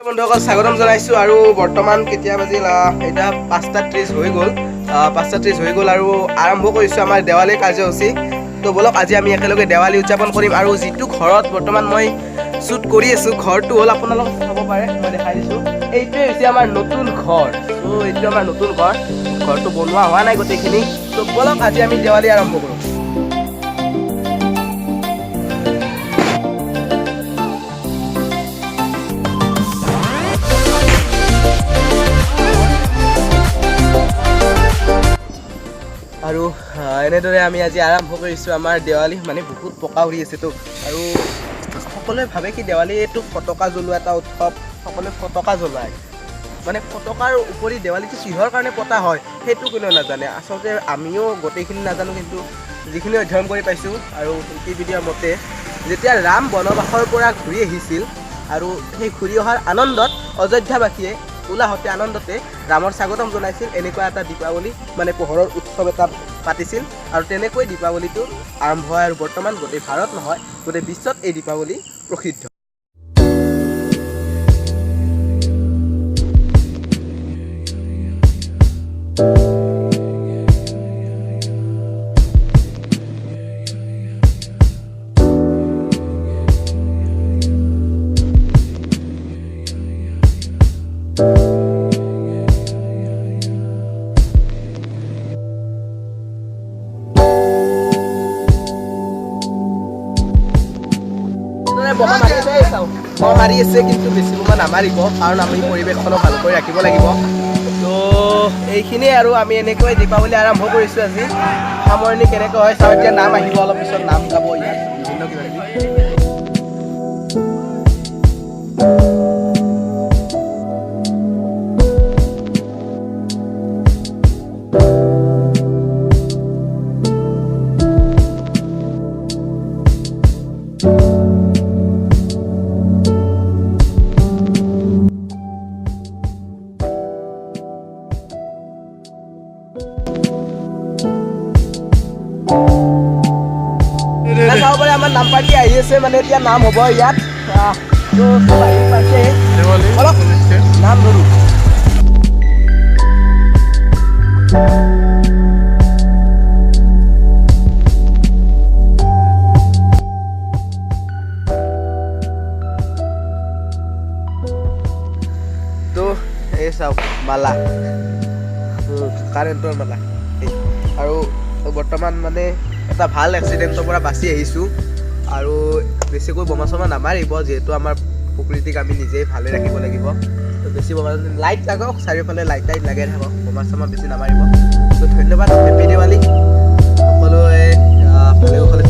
বন্ধুসকল, স্বাগতম জনাইছোঁ। আৰু বৰ্তমান কেতিয়া বাজিল? এতিয়া 5:30 হৈ গ'ল। 5:30 হৈ গ'ল আৰু আৰম্ভ কৰিছোঁ আমাৰ দেৱালী কাৰ্যসূচী। তো ব'লক, আজি আমি একেলগে দেৱালী উদযাপন কৰিম। আৰু যিটো ঘৰত বৰ্তমান মই শ্বুট কৰি আছোঁ, ঘৰটো হ'ল, আপোনালোকে চাব পাৰে, মই দেখাই দিছোঁ, এইটোৱে হৈছে আমাৰ নতুন ঘৰ। ত' এইটো আমাৰ নতুন ঘৰ। ঘৰটো বনোৱা হোৱা নাই গোটেইখিনি। তো ব'লক, আজি আমি দেৱালী আৰম্ভ কৰোঁ। আৰু এনেদৰে আমি আজি আৰম্ভ কৰিছোঁ আমাৰ দেৱালী। মানে বহুত পকা উৰি আছেতো। আৰু সকলোৱে ভাবে কি দেৱালী এইটো ফটকা জ্বলোৱা এটা উৎসৱ, সকলোৱে ফটকা জ্বলায়। মানে ফটকাৰ উপৰি দেৱালীটো কিহৰ কাৰণে পতা হয়, সেইটো কোনেও নাজানে। আচলতে আমিও গোটেইখিনি নাজানো, কিন্তু যিখিনি অধ্যয়ন কৰি পাইছোঁ আৰু উইকিপিডিয়াৰ মতে, যেতিয়া ৰাম বনবাসৰ পৰা ঘূৰি আহিছিল আৰু সেই ঘূৰি অহাৰ আনন্দত অযোধ্যাবাসীয়ে উলাহতে আনন্দতে ৰামৰ স্বাগতম জনাইছিল, এনেকুৱা এটা দীপাৱলী মানে পোহৰৰ উৎসৱ এটা পাতিছিল আৰু তেনেকৈ দীপাৱলীটো আৰম্ভ হয়। আৰু বৰ্তমান গোটেই ভাৰত নহয়, গোটেই বিশ্বত এই দীপাৱলী প্ৰসিদ্ধ। এনেদৰে বোমা মাৰি আছে। এই চাওক, বোমা মাৰি আছে, কিন্তু বেছি বোমা নামাৰিব, কাৰণ আমি পৰিৱেশখনো ভালকৈ ৰাখিব লাগিব। তো এইখিনিয়ে আৰু আমি এনেকৈ দীপাৱলী আৰম্ভ কৰিছোঁ আজি। সামৰণি কেনেকৈ হয় চাওঁ। এতিয়া নাম আহিব, অলপ পিছত নাম গাব ইয়াত বিভিন্ন কিবা কিবি। এতিয়া চাব পাৰে, আমাৰ নাম পাৰ্টি আহি আছে। মানে এতিয়া নাম হ'ব ইয়াত। তো চব আহি পাইছে। অলপ নাম ধৰোঁ। তো এই চাওক, মালা, কাৰেণ্টৰ মালা এই। আৰু বৰ্তমান মানে এটা ভাল এক্সিডেণ্টৰ পৰা বাচি আহিছোঁ। আৰু বেছিকৈ বোমা চমা নামাৰিব, যিহেতু আমাৰ প্ৰকৃতিক আমি নিজেই ভালে ৰাখিব লাগিব। তো বেছি বোমা, লাইট লাগক, চাৰিওফালে লাইট টাইট লগাই থাকক, বোমা চমা বেছি নামাৰিব। তো ধন্যবাদ, হেপী দেৱালী। সকলোৱে ভালে কুশলে।